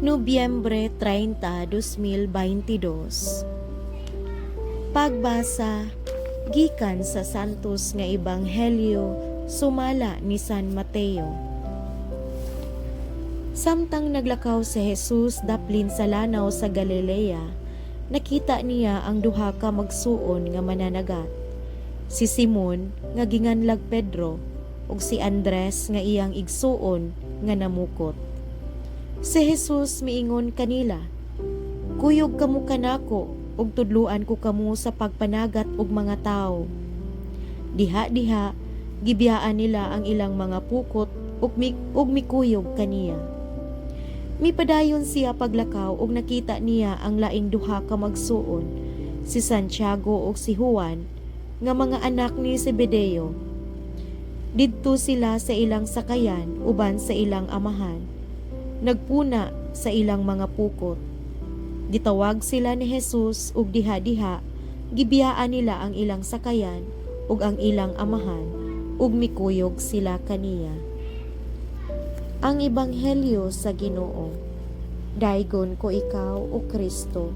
Nobyembre 30, 2022. Pagbasa gikan sa Santos nga Ebanghelyo sumala ni San Mateo. Samtang naglakaw si Jesus daplin sa lanaw sa Galilea, nakita niya ang duha ka magsuon nga mananagat. Si Simon nga ginganlag Pedro ug si Andres nga iyang igsuon nga namukot. Si Jesus miingon kanila, "Kuyog kamo kanako ug tudluan ko kamo sa pagpanagat og mga tawo." Diha-diha gibiyaan nila ang ilang mga pukot ug mikuyog kaniya. Mipadayon siya paglakaw ug nakita niya ang laing duha ka magsuon, si Santiago ug si Juan, nga mga anak ni Zebedeo. Didto sila sa ilang sakayan uban sa ilang amahan, nagpuna sa ilang mga pukot. Gitawag sila ni Jesus ug diha-diha gibiyaan nila ang ilang sakayan ug ang ilang amahan ug mikuyog sila kaniya. Ang Ebanghelyo sa Ginoo. Daygon ko ikaw, O Kristo.